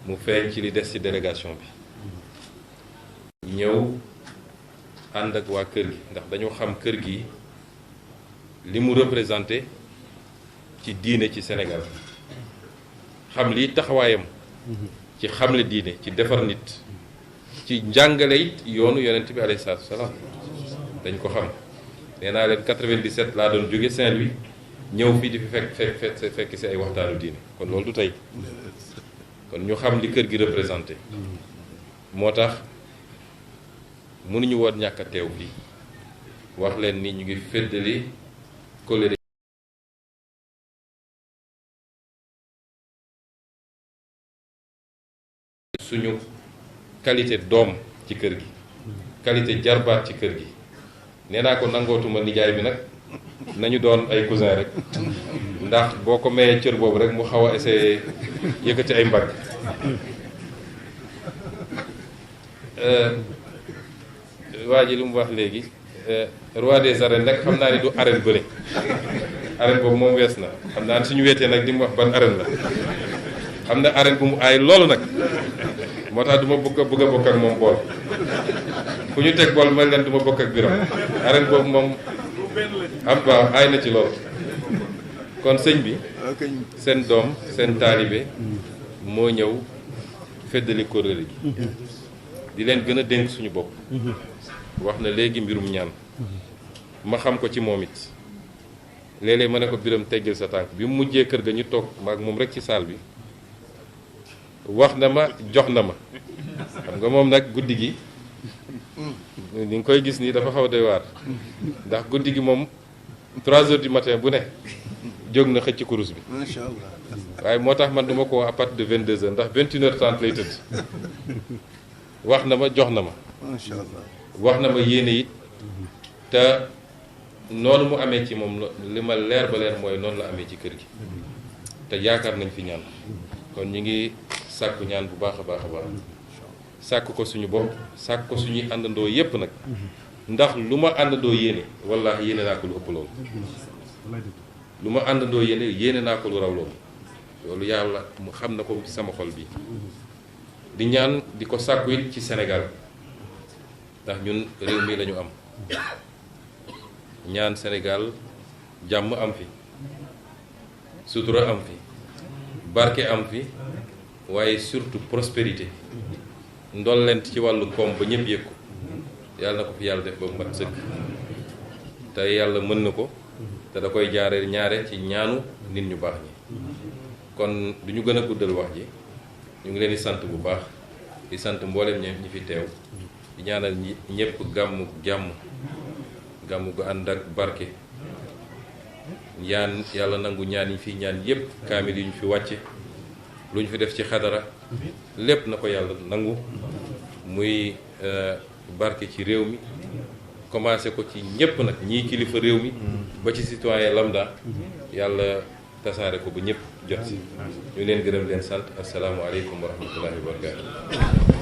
mu feeñ ci li des ci délégation bi ñëw ànd ak waa kër gi ndax dañu xam kër gi li mu représenté ci diine ci Sénégal xam lii taxawaayam ci xamle diine ci defar nit ci njàngale it yoonu yonent bi alayhi salaatu wasalaam dañ ko xam nee naa leen 97 laa doon jóge Saint-Louis ñëw fii di fi fekk ci ay waxtaanu diine kon loolu du tey kon ñu xam li kër gi représenté moo tax mënuñu woon ñàkk a teew fii wax leen ni ñu ngi féddali kóllëre suñu qualité doom ci kër gi qualité jarbaat ci kër gi nee naa ko nangootuma nijaay bi nag nañu doon ay cousin rek ndax boo ko mayee cër boobu rek mu xaw a essayé yëkkati ay mbagg waa ji li mu wax léegi roi des arènes nag xam naa ni du arène bële arène boobu moom wees na xam naa ni suñu weetee nag di mu wax ban arène la xam na arène bu mu aay loolu nag moo tax du ma bëgg a bokk ak moom bool fu ñu teg bool may leen du ma bokk ak biram arène boobu moom am waaw aay na ci loolu kon sëñ bi seen doom seen taalibe moo ñëw feddali kóllëre gi di leen gën a dénk suñu bopp wax na léegi mbirum ñaan ma xam ko ci moom it léeg-léeg ma ne ko biram teggil sa tànk bi mu mujjee kër ga ñu toog maag moom rek ci saal bi wax na ma jox na ma xam nga moom nag guddi gi ni nga koy gis nii dafa xaw a doy waar ndax guddi gi moom 3 heures du matin bu ne jóg na xëcc kurus bi macha allah waaye moo tax man duma ko à partir de 22 heures ndax 21h30 lay tëdd wax na ma jox na ma macha allah wax na ma yéene it te noonu mu amee ci moom li ma leer ba leer mooy noonu la amee ci kër gi te yaakaar nañ fi ñaan kon ñu ngi sàkku ñaan bu baax a baax a baax sàkk ko suñu bopp sàkk ko suñuy àndandoo yépp nag ndax lu ma àndandoo yéene wallaahi yéene naa ko lu ëpp loolu lu ma àndandoo yéene naa ko lu raw loolu loolu yàlla mu xam na ko ci sama xol bi di ñaan di ko sàkku it ci Sénégal ndax ñun réew mi lañu am ñaan Sénégal jàmm am fi sutura am fi barke am fi waaye surtout prospérité ndollent ci wàllu koom ba ñëpp yëg ko yàlla na ko fi yàlla def ba mat sëkk te yàlla mën na ko te da koy jaare ñaare ci ñaanu nit ñu baax ñi kon du ñu gën a guddal wax ji ñu ngi leen di sant bu baax di sant mboolem ñi fi teew di ñaanal ñëpp gàmmu jàmm gàmmu gu ànd ak barke ñaan yàlla nangu ñaan yi fi ñaan yëpp kaamil yi ñu fi wàcce lu ñu fi def ci xadara lépp na ko yàlla nangu muy barke ci réew mi commencé ko ci ñëpp nag ñii kilifa réew mi ba ci citoyen lambda yàlla tasaare ko ba ñëpp jot si ñu leen gërëm leen sant asalaamualeykum wa rahmatullahi wa barakatu